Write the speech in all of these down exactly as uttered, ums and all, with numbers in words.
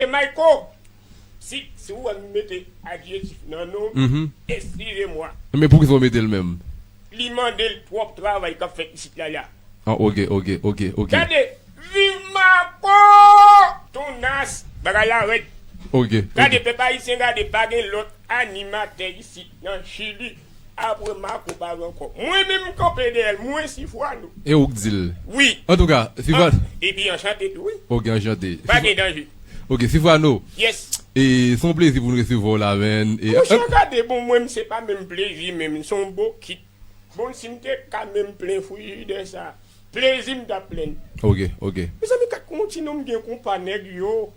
Mayko, si, si w wè m mete adjektif nan non, mhm, eskize mwa. Men poukisa w mete l menm? Li mande l twòp travay k ap fèt isit la la. Ah, ok, ok, ok, ok. Gade, viv Mayko! Tonas, bagay la rèd. Ok, ok. Gade, pèp ayisyen, gade, pa gen lòt animatè isit nan Chili. Apre Mayko pa gen ankò. Mwen menm m kanpe dèyè l, mwen Sifwano. E ou k di l? Wi. Antouka, Sifwano. Ah, epi anchante tou, wi. Ok, anchante. Pa gen danje. Ok, Sifwano. Yes. E se yon plezi pou n resevwa w la, menn. E, monchè, gade, bon, mwen, m se pa menm plezi, menm, se yon bokit. Bon, si m te ka menm plen frijidè sa, plezi m t ap plen. Ok, ok. Mezanmi, gad kòman ti nonm gen konpa nèg yo.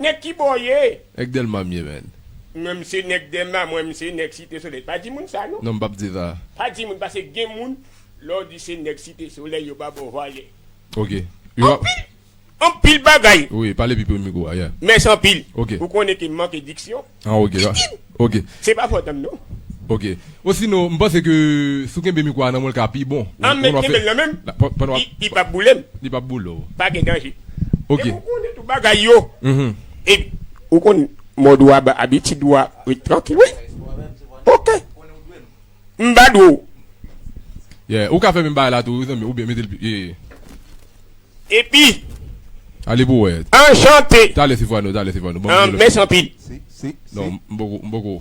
Nèg ki bò ye? Nèg Dèlma m ye, menn. Mwen, m se nèg Dèlma, mwen, m se nèg Site Solèy. Pa di moun sa, non. Non, m p ap di sa. Pa di moun, paske gen moun, lè w di se nèg Site Solèy, yo pa ba w valè. Ok. Yo pa... Anpil, anpil bagay. Wi, pale pi pre mikwo a, yeah. Mèsi anpil. Ok. Ou konnen ke m manke diksyon. Ah, ok, la. Ok. Se pa fòt an m, non. Ok. Osinon, m panse ke si w kenbe mikwo a nan men w, l ka pi bon. Ah, men kenbe l nan men m. Li, li p ap boule m. Li p ap boule w. Pa gen danje. Ok. E ou konnen tout bagay yo. Mhm. E ou konn mòd ou a, abitid ou a, ret trankil, wi. Ok. M pa dwe w. Yeah, ou ka fè menm bagay la tou, wi, zanmi, oubyen mete l pi, yeah. Epi, ale pou wè. Anchante. Talè, Sifwano, talè, Sifwano. Bon, ah, mèsi anpil. Si, si, si. Non, m poko, m poko,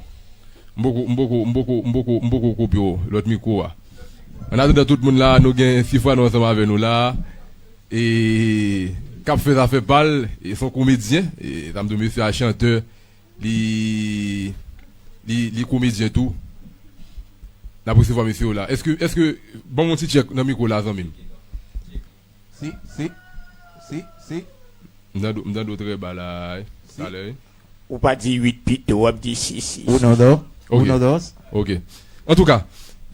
m poko, m poko, m poko, m poko, m poko koupe w, lòt mikwo a. An atandan tout moun la, nou gen Sifwano ansanm avè nou la. E k ap fè zafè pa l, e se yon komedyen, e sa m di w, mesye a chantè, li, li, li komedyen tou. N ap resevwa mesye yo la. Èske, èske, ban m yon ti tchèk nan mikwo la, zanmi m. Si, si, si, si. M tande, m tande w trè ba la, wi. Si. Talè, wi. Ou pa di uit pito, w ap di sis, sis. Uno, dos. Ok. Uno, dos. Ok. Antouka,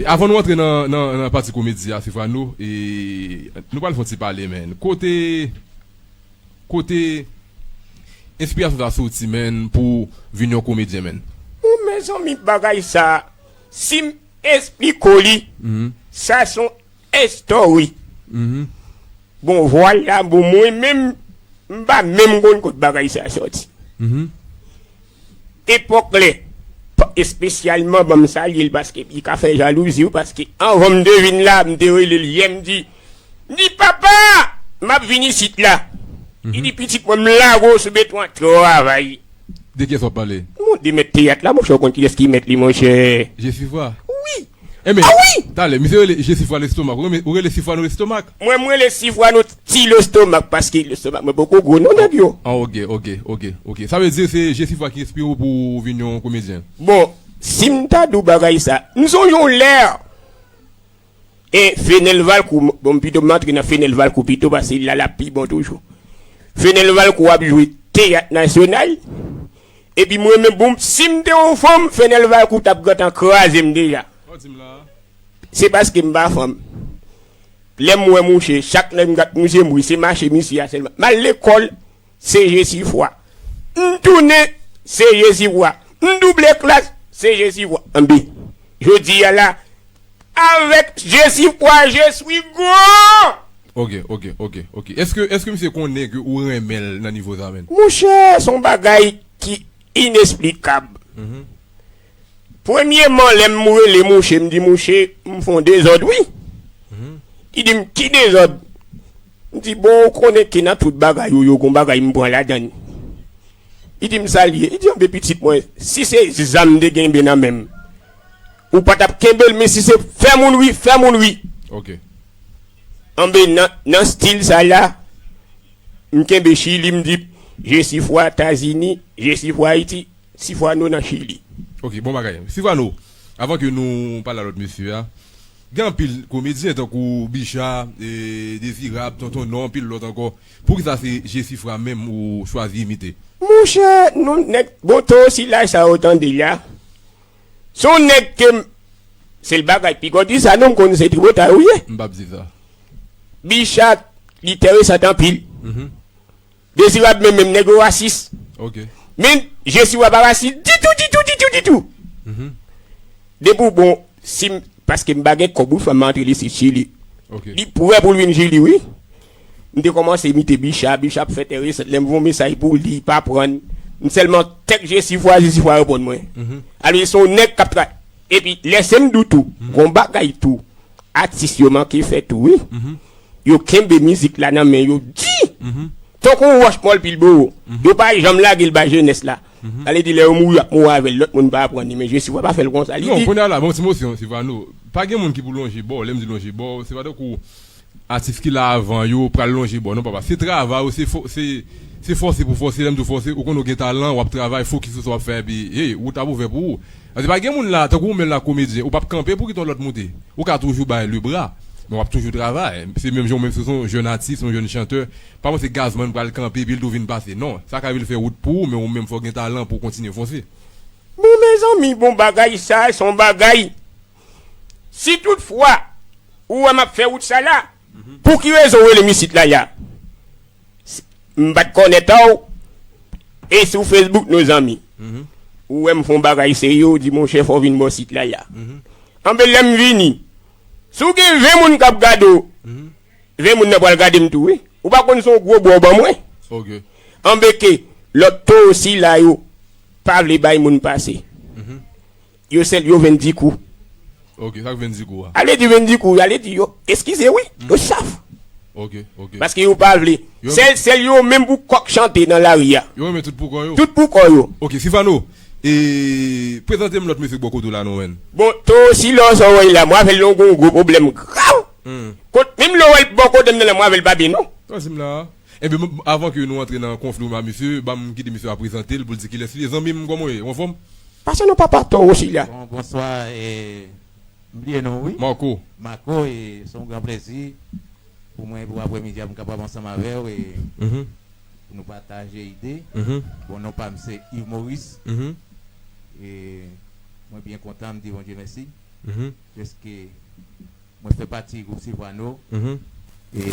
avan nou antre nan, nan, nan pati komedi a, Sifwano, e nou pral fè yon ti pale, menn. Kote, kote enspirasyon sa soti, menn, pou w vin yon komedyen, menn? Ou, mezanmi, bagay sa, si m esplike w li, mhm, sa se yon story. Mhm. Bon, vwala, bon, mwen menm, m pa menm konn kot bagay sa soti. Mhm. Epòk lè, pa, espesyalman, ban m salye l paske li ka fè jalouzi, wi, paske anvan m te vin la, m te rele l yè, m di, m di, "Papa, m ap vin isit la." Li di, "Pitit mwen, m lage w sou beton an, travay." De kiyès w ap pale? Mon, de mèt teyat la, monchè, ou konn kiyès ki mèt li, monchè? Jesifwa. Wi. Enben, ah wi! Talè, misye rele Jesifwa Lestomak. Ou rele, ou rele Sifwano Lestomak? Mwen, mwen rele Sifwano Ti Lestomak, paske lestomak mwen poko gwo, non, nèg yo. Ah, ok, ok, ok, ok. Sa vle di se Jesifwa ki enspire w pou w vin yon komedyen? Bon, si m ta di w bagay sa, m sonje yon lè, e Fenel Valcourt, bon, pito m antre nan Fenel Valcourt pito, paske la, l ap pi bon toujou. Fenel Valcourt ap jwe Teyat Nasyonal, epi mwen menm, bon, si m te yon fanm, Fenel Valcourt t ap gentan kraze m deja. Sa w di m la a? Se paske m pa fanm. Lè m wè mouche, chak lè m gad mouche, m ri, se mache misye a sèlman. M al lekòl, se Jesifwa. M tounen, se Jesifwa. M double klas, se Jesifwa. Anben, jodi a la, avec Jesifwa, je suis grand. Ok, ok, ok, ok. Èske, èske misye konnen ke ou renmen l nan nivo sa, menn? Monchè, se yon bagay ki inesplikab. Mhm. Premyeman, lè m rele mouche, m di, "Mouche, m fè yon dezòd, wi." Mhm. Li di m, "Ki dezòd?" M di, "Bon, ou konnen ke nan tout bagay ou yo, gon bagay m pran ladann." Li di m, "Sa l ye?" Li di, "Anben, pitit mwen, si se zam m te genyen nan men m, ou pa t ap kenbe l, men si se fè moun ri, fè moun ri." Ok. Anben, nan, nan stil sa la, m kenbe Chili, m di, "Jesifwa Etazini, Jesifwa Ayiti, Sifwano nan Chili." Ok, bon bagay. Sifwano, avan ke nou pale a lòt mesye a, gen anpil komedyen tankou Bicha, e, Dezirab, Tonton Non, anpil lòt ankò. Poukisa se Jesifwa menm ou chwazi imite? Monchè, nou nèg, bon, to osi laj sa ou tande la. Se yon nèg ke m, se l bagay pi gòdi sa, non, m konn se tripotay ou ye. M p ap di sa. Bicha, li enteresan anpil. Mhm. Dezirab menm, menm nèg yo rasis. Ok. Men, Jesifwa pa rasis ditou, ditou, ditou, ditou. Mhm. Depi w bon, si m, paske m pa gen kòb wi, fò m antre li se Chili. Ok. Li prè pou l vin Chili, wi. M te kòmanse imite Bicha, Bicha ap fè enteresan. Lè m voye mesaj pou li, li pa pran. M sèlman tèks Jesifwa, Jesifwa reponn mwen. Alò, se yon nèg k ap tra-, epi lè se m di w tou, gon bagay tou, atis yo manke fè tou, wi. Yo kenbe mizik la nan men yo di. Tankou yon wòch mòl pil boro. Yo pa janm lage l bay jenès la. Sa vle di lè yo mouri, y ap mouri avè l, lòt moun pa aprann li, men Jesifwa pa fè l konsa. Li Non, di, kounye a la, bon, ti mosyon, Sivano. Pa gen moun ki pou lonje bò, lè m di lonje bò, se pa tankou atis ki la avan yo pral lonje bò. Non, papa. Se travay ou, se fò-, se, se fòse pou fòse, lè m di w fòse, ou konn ou gen talan, w ap travay, fokis sou sa w ap fè, epi, hey, wout ap ouvè pou ou. Paske pa gen moun la, tankou ou menm la, komedyen, ou p ap kanpe pou kite yon lòt moute. Ou ka toujou bay le bra, men w ap toujou travay. Se menm jan ou menm, si w se yon jèn atis, yon jèn chantè, pa panse gazman pral kanpe, epi l tou vin pase. Non, sa ka vin fè wout pou ou, men ou menm fò w gen talan pou w kontinye fonse. Bon, mezanmi, bon, bagay sa, se yon bagay. Si toutfwa ou wè m ap fè wout sa la, pou ki rezon w rele m isit la ya? S-, m pa t kònèt a w, e sou Facebook nou zanmi. Ou wè m fè yon bagay serye, ou di, monchè, fò w vin bò sit la ya. Anben, lè m vini, si w gen ven moun k ap gade w, ven moun nan pral gade m tou, wi. Ou pa konn se yon gwo bò w ban mwen. Anben ke lòt towo sila yo pa vle bay moun pase. Yo sèl, yo venn di kou. Ok, sa k venn di kou a? Ale di venn di kou, ale di yo, eskize wi, yo saf. Ok, ok. Paske yo pa vle. Yo Sèl, sèl yo menm pou kòk chante nan lari a. Yo renmen tout pou kò yo. Tout pou kò yo. Ok, Sivano, e, prezante m lòt mesye k bò kote w la non, menn. Bon, towo sila sa w wè la, mwen avè l nou gon gwo pwoblèm grav. Kot, menm lè w wè l bò kote m nan la, mwen avè l pa byen non. Sa w di m la a? Ebyen, m, avan ke nou antre nan konfli w a misye, ban m kite misye a prezante l pou l di kilès li ye. Zanmi m, kòman w ye? Ou anfòm? Pase non papa, towo sila. Bon, bonswa, e, m bliye non w, wi. Marco. Marco, e se yon gran plezi pou mwen, pou aprèmidi a, pou m kapab ansanm avè w, e pou nou pataje ide. Bon, non pa m se Yves Maurice. E mwen byen kontan, m di Bondye mèsi. Paske mwen fè pati gwoup Sivano. E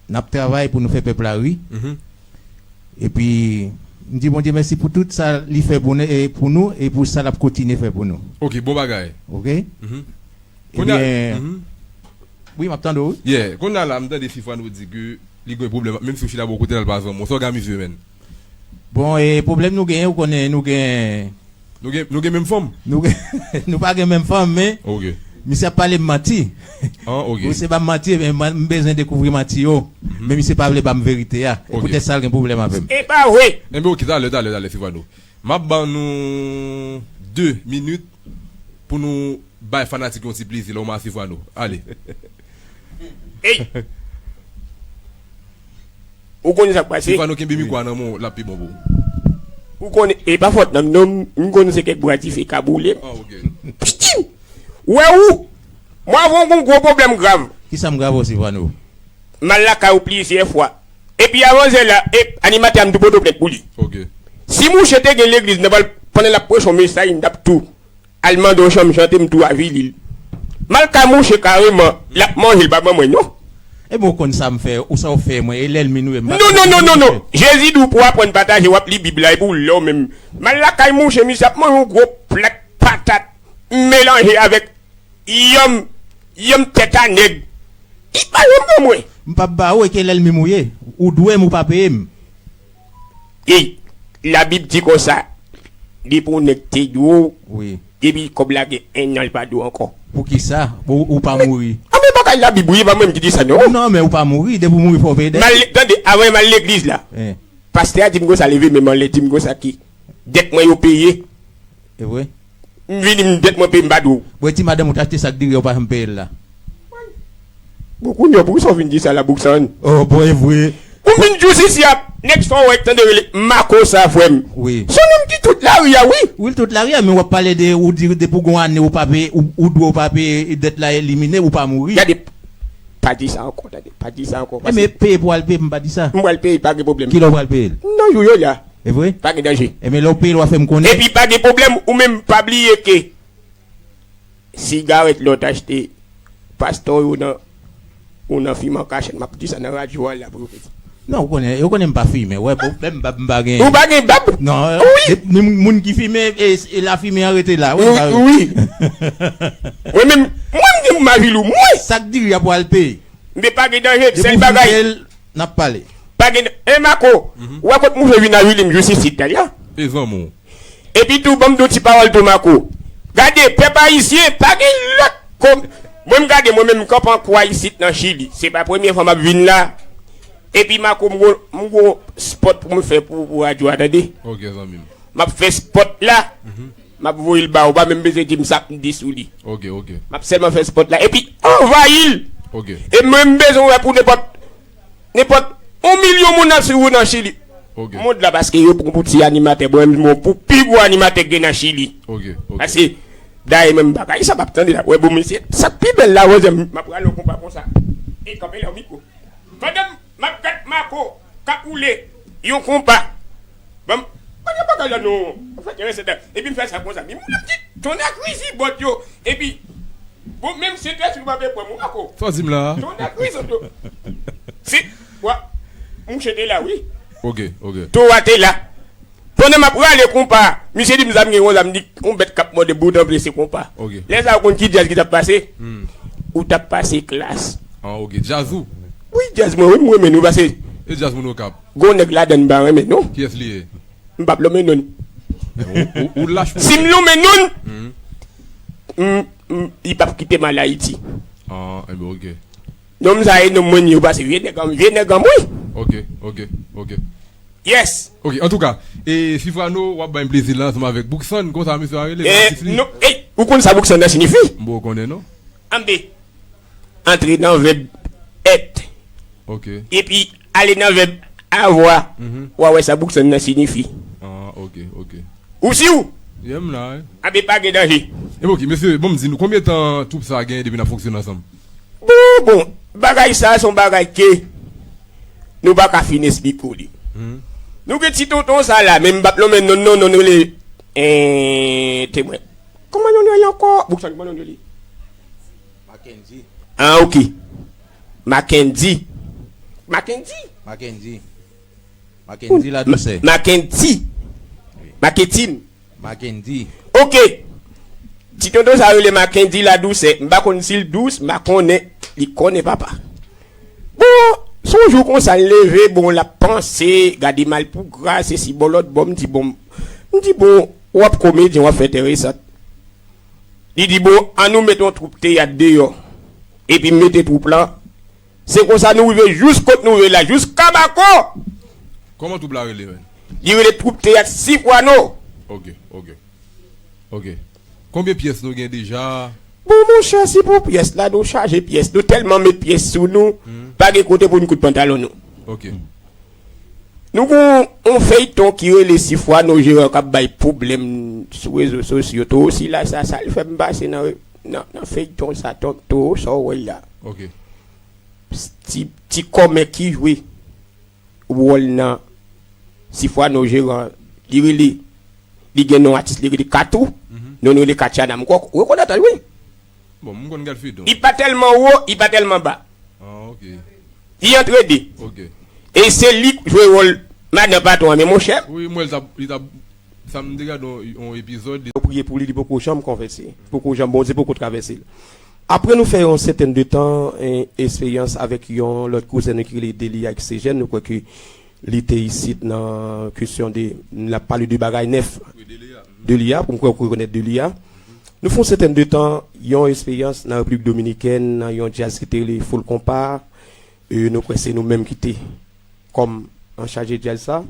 n ap travay pou nou fè pèp la ri. Epi, m di Bondye mèsi pou tout sa li fè pou nou, e pou nou, e pou sa l ap kontinye fè pou nou. Ok, bon bagay. Ok? Kounye a, Ebyen, wi, m ap tande w, wi. Yeah, kounye a la, m tande Sivano di ke li gen pwoblèm, menm si w chita bò kote l, l pa zanmi w. Sa w gen misye, menn? Bon, e pwoblèm nou genyen, ou konnen, nou gen Nou gen, nou gen menm fanm? Nou gen, nou pa gen menm fanm, men Ok. misye ap pale m manti. Ah, ok. Misye ba m manti, men mwen, m bezwen dekouvri manti yo. Men misye pa vle ba m verite a. E Ok. poutèt sa, l gen pwoblèm avè m. E pa vre! Enben, ok, talè, talè, talè, Sivano. M ap ban nou de minit pou nou bay fanatik yon ti plezi la, ou ma Sivano. Ale. Ey! Ou konn sa k pase? Sivano, kenbe mikwo a nan men w, l ap pi bon pou ou. Ou konnen, e pa fòt nan m non, m konn se kèk bwa dife ka boule. Ah, ok. Pstit! Ou wè ou? Mwen avè w gon gwo pwoblèm grav. Kisa m grav ou, Sivano? M al lakay ou plizyè fwa. Epi avan yè la, e, animatè a m tou pote plent pou li. Ok. Si mouche te gen legliz nan, pandan l ap preche yon mesaj, m t ap tou al mande yon chanm chante, m tou avili l. M al kay mouche kareman, l ap manje, l pa ban mwen non. Ebyen, ou konn sa m fè, ou sa w fè mwen, e lènmi nou ye, m pa Non, non, non, non, non. Jezi di w pou w aprann pataje, w ap li Bib la, epi w lè w menm. M al lakay mouche, misye ap manje yon gwo plat patat melanje avèk yanm, yanm tèt a nèg. Li pa janm ban mwen. M p ap ba ou, e ke lènmi m ou ye. Ou dwe m, ou pa peye m. Ey, Labib di konsa, depi yon nèg te dwe w, Wi. depi kòb la gen en an, li pa dwe w ankò. Poukisa? Ou, ou pa mouri. Anben bagay Labib wi, e pa mwen menm ki di sa non. Non, men ou pa mouri, depi w mouri fò w peye dèt. M al, tande, avan m al legliz la, Eh. pastè a di m konsa, leve men m anlè, di m konsa ki dèt mwen yo peye. E vre? M vini, m dèt mwen peye, m pa dwe w. Bon, e ti madanm ou t achte sak diri a, ou pa janm peye l la. Bon, kounye a, poukisa w vin di sa la, Bouksan? Oh, bon, e vre. Ou vin jis isi a, nèg sa w wè k tande rele Mako sa, frè m. Wi. Se yon nonm ki tout lari a, wi. Wi, l tout lari a, men w ap pale de, ou di, depi w gen yon ane, ou pa peye, ou, ou dwe, ou pa peye, dèt la elimine, ou pa mouri. Gade, pa di sa ankò, tande, pa di sa ankò. E, men peye pou w al peye, m pa di sa. M pral peye, pa gen pwoblèm. Kilè w pral peye l? Nan jou yo la. E vre? Pa gen danje. E men lè w peye l, w a fè m konnen. Epi pa gen pwoblèm, ou menm pa bliye ke sigarèt lè w t achte, pastè yo nan, ou nan fimen an kachèt, m ap di sa nan radyo a la pou yo fè sa. Non, ou konnen, yo konnen m pa fimen, wè, bon, menm bab m pa gen. Ou pa gen bab? Non, Wi. de-, moun, moun ki fimen, e, e lafimen an rete la, wè, m pa Wi. Mwen menm, mwen m gen pou m avili w, mwen. Sak diri a pou al peye. Men pa gen danje, Depi sèl w fin bagay. peye l, n ap pale. Pa gen, e Mako, ou wè kot mouche vin avili m jis isit la, ya? E zanmi w. Epi tou, ban m di w ti pawòl tou, Mako. Gade, pèp ayisyen, pa gen lòt. Mwen, m gade, mwen menm, m kanpe an kwa isit nan Chili. Se pa premye fwa m ap vin la. Epi, Mako, m gon, m gon spot pou m fè pou, pou radyo a, tande. Ok, zanmi m. M ap fè spot la. M ap voye l ba ou, pa menm bezwen di m sa m di sou li. Ok, ok. M ap sèlman fè spot la. Epi, anvayi l. Ok. E mwen, m bezwen wè pou nenpòt, nenpòt yon milyon moun ap swiv ou nan Chili. Ok. Mond la, paske yo pran pou ti animatè, mwen, m bon pou pi gwo animatè gen nan Chili. Ok, ok. Paske, dayè, menm bagay, sa p ap tande la. Wè, bon, mesye, sa k pi bèl la, wè, m ap rale yon konpa konsa. E kanpe la, mikwo. Pandan m ap gad Mako k ap woule yon konpa. Ban m, pa gen bagay la non. Fè teren sèt la. Epi m fè sa konsa. Epi moun ap di, tonnè krizi bòt yo. Epi, bon, menm sentè si nou pa vle pran mwen Mako. Sa w di m la a? Tonnè krizi bòt yo. Se, wa, mouche te la, wi. Ok, ok. Tou wa te la. Pandan m ap rale konpa, misye di m zam gen yon zam, di yon bèt k ap mòde bout anple se konpa. Ok. Lè sa a, ou konn ki djaz ki t ap pase? Hmm. Ou t ap pase Klass. Ah, ok. Djaz ou? Wi, djaz mwen, wi, m renmen nou pase. E djaz moun Okap? Gon nèg ladann m pa renmen non. Kiyès li ye? M p ap lonmen non l. Ou, ou, ou lach pou... Si m lonmen non l, hmm, m, m, li p ap kite m al Ayiti. Ah, enben, ok. Nonm sa e nonm mwen, yo pase vye nèg an, vye nèg an mwen. Ok, ok, ok. Yes. Ok, antouka, e Sifwano, w ap bay m plezi la ansanm avèk Bouksan, konsa mesye a rele, eh, non, eh, ou konn sa Bouksan nan siyifi? M poko konnen, non. Anbe, antre nan vèb èt. Ok. Epi, ale nan vèb avwa. Mhm. W a wè sa Bouksan nan siyifi. Ah, ok, ok. Ou si w? Yeah, m la, wi. Anbe, pa gen danje. E ok, mesye, bon, m di nou, konbyen tan twoup sa a genyen depi n ap fonksyone ansanm? Bon, bon, bagay sa a se yon bagay ke nou pa ka fin esplike w li. Hmm. Nou gen ti tonton sa la, men m p ap lonmen non, non, non, non, li, eh, temwen. Kòman non li rele ankò? Bouksan, kòman non li rele? Mackendy. Ah, ok. Mackendy. Mackendy? Mackendy. Mackendy Ladouceur. Ma-, Mackendy. Wi. Maketin. Mackendy. Ok. Ti tonton sa rele Mackendy Ladouceur. M pa konn si l dous, m pa konnen. Li konnen papa. Bon, se yon jou konsa, l leve, bon, l ap panse, gade malpougra, sesi bò, lòt bò, m di, bon, m di, bon, w ap komedyen, w ap fè enteresan. Li di, bon, ann nou mete yon twoup teyat deyò. Epi m mete twoup lan. Se konsa nou rive jous kot nou ye la, jous Kabako. Kòman twoup la rele, menm? Li rele twoup teyat Sifwano. Ok, ok. Ok. Konbyen pyès nou gen deja? Bon, monchè, si pou pyès la, nou chaje pyès. Nou tèlman met pyès sou nou, hmm, pa gen kote pou n koud pantalon nou. Ok. Nou gon yon feyton ki rele Sifwano Jeran k ap bay pwoblèm sou rezo sosyo. Toro Sila sa, sa l fè m pase nan, nan, nan feyton sa, Toro, sa w wè l la. Ok. Ti, ti kòmè ki jwe wòl nan Sifwano Jeran, li rele, li gen non atis, li rele Katou, mhm, non, nou rele Katiana, m kwè w rekonèt l, wi. Bon, m konn gad feyton. Li pa tèlman wo, li pa tèlman ba. Ah, ok. Li antre de. Ok. E se li k jwe wòl madan patwon an, men monchè. Wi, m wè l t ap, li t ap, sa m te gade yon, yon epizòd, li... Yo priye pou li, li poko janm konvèse. Poko janm, Bondye poko travèse l. Apre nou fè yon sètèn de tan, eh, eksperyans avèk yon lòt kouzen nou ki rele Delia Exegène, nou kwè ke li te isit nan kesyon de, n ap pale de bagay nèf. Wi, Delia. Delia, pou m kwè ou rekonèt Delia. Nou fè yon sètèn de tan, yon eksperyans nan Repiblik Dominikèn, nan yon djaz ki te rele Full Compa. E, nou kwè se nou menm ki te kòm an chaj djaz sa.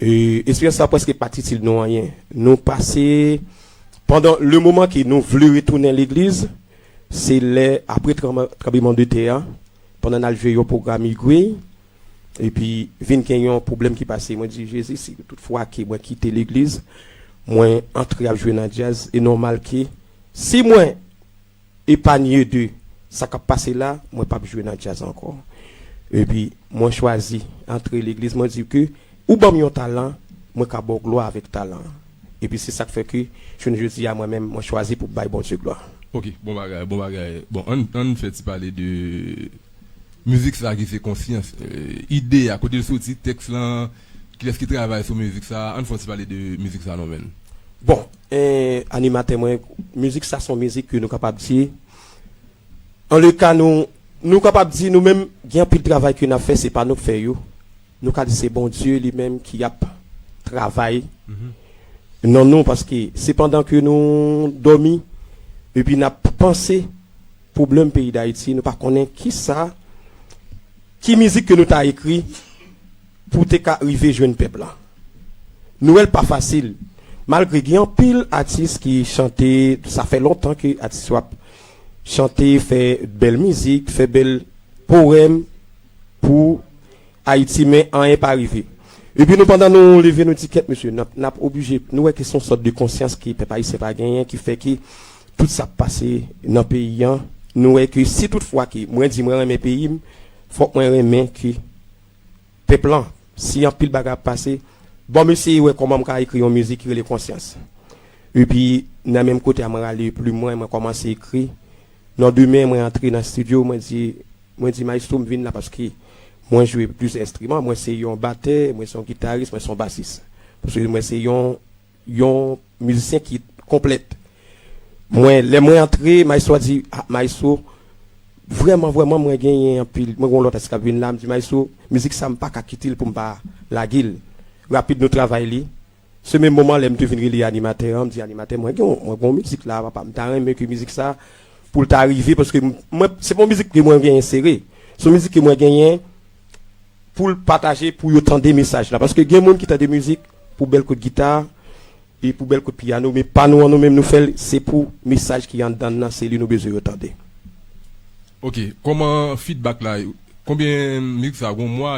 E, eksperyans sa prèske pa t itil nou anyen. Nou pase, pandan le moman ke nou vle retounen legliz, se lè apre tranm-, tranblemann de tè a, pandan n al jwe yon pwogram igwe, epi vin gen yon pwoblèm ki pase. Mwen di, Jezi, si tout fwa ke mwen kite legliz, mwen antre ap jwe nan djaz, e nòmal ke si mwen epanye de sa k ap pase la, mwen p ap jwe nan djaz ankò. Epi, mwen chwazi antre legliz, mwen di ke ou ban m yon talan, mwen ka ba w glwa avèk talan an. Epi se sa k fè ke, jounen jodi a, mwen menm, mwen chwazi pou bay Bondye glwa. Ok, bon bagay, bon bagay. Bon, ann, ann fè ti pale de mizik sa ki se Konsyans. Eh, ide a, kote l soti, tèks lan, kilès ki travay sou mizik sa? Ann fè yon ti pale de mizik sa non, menn. Bon, eh, animatè mwen, mizik sa se yon mizik ke nou kapab di, an le ka nou, nou kapab di nou menm, gen anpil travay ke n ap fè, se pa nou k fè yo. Nou ka di se Bondye li menm ki ap travay nan nou, paske se pandan ke nou dòmi epi n ap panse pwoblèm peyi Dayiti, nou pa konnen kisa, ki mizik ke nou ta ekri pou te ka rive jwenn pèp la. Nou wè l pa fasil. Malgre gen anpil atis ki chante, sa fè lontan ke atis yo ap chante, fè bèl mizik, fè bèl powèm pou Ayiti, men anyen pa rive. Epi nou, pandan nou leve, nou di, kèt, mesye, n ap, n ap oblije, nou wè ke se yon sòt de konsyans ke pèp ayisyen pa genyen, ki fè ke tout sa k pase nan peyi an, nou wè ke si tout fwa ke mwen di mwen renmen peyi m, fòk mwen renmen ke pèp lan, si anpil bagay ap pase, bon, m eseye wè kòman m ka ekri yon mizik ki rele Konsyans. Epi, nan menm kote a, mwen rale plim mwen, mwen kòmanse ekri. Nan demen, mwen antre nan estidyo, mwen di, mwen di, "Maestro, m vin la paske mwen jwe plizyè enstriman. Mwen se yon batè, mwen se yon gitaris, mwen se yon basis. Paske mwen se yon, yon mizisyen ki konplèt." Mwen, lè mwen antre, maestro a di, "Ah, maestro, vrèman, vrèman, mwen genyen anpil. Mwen gen yon lòt atis k ap vin la." M di, "Maestro, mizik sa, m pa ka kite l pou m pa lage l." Rapid, nou travay li. Se menm moman, lè m te vin rele animatè an, m di, "Animatè, mwen gen yon, mwen gen yon mizik la, papa. M ta renmen ke mizik sa, pou l ta rive, paske m-, mwen, se pa yon mizik ke mwen genyen sere. Se yon mizik ke mwen genyen pou l pataje, pou yo tande mesaj la." Paske gen moun ki tande mizik pou bèl kout gita, e pou bèl kout pyano, men pa nou an nou menm nou fè l, se pou mesaj ki anndan nan, se li nou bezwen yo tande. Ok, kòman feedback la? Konbyen mizik sa, gon mwa?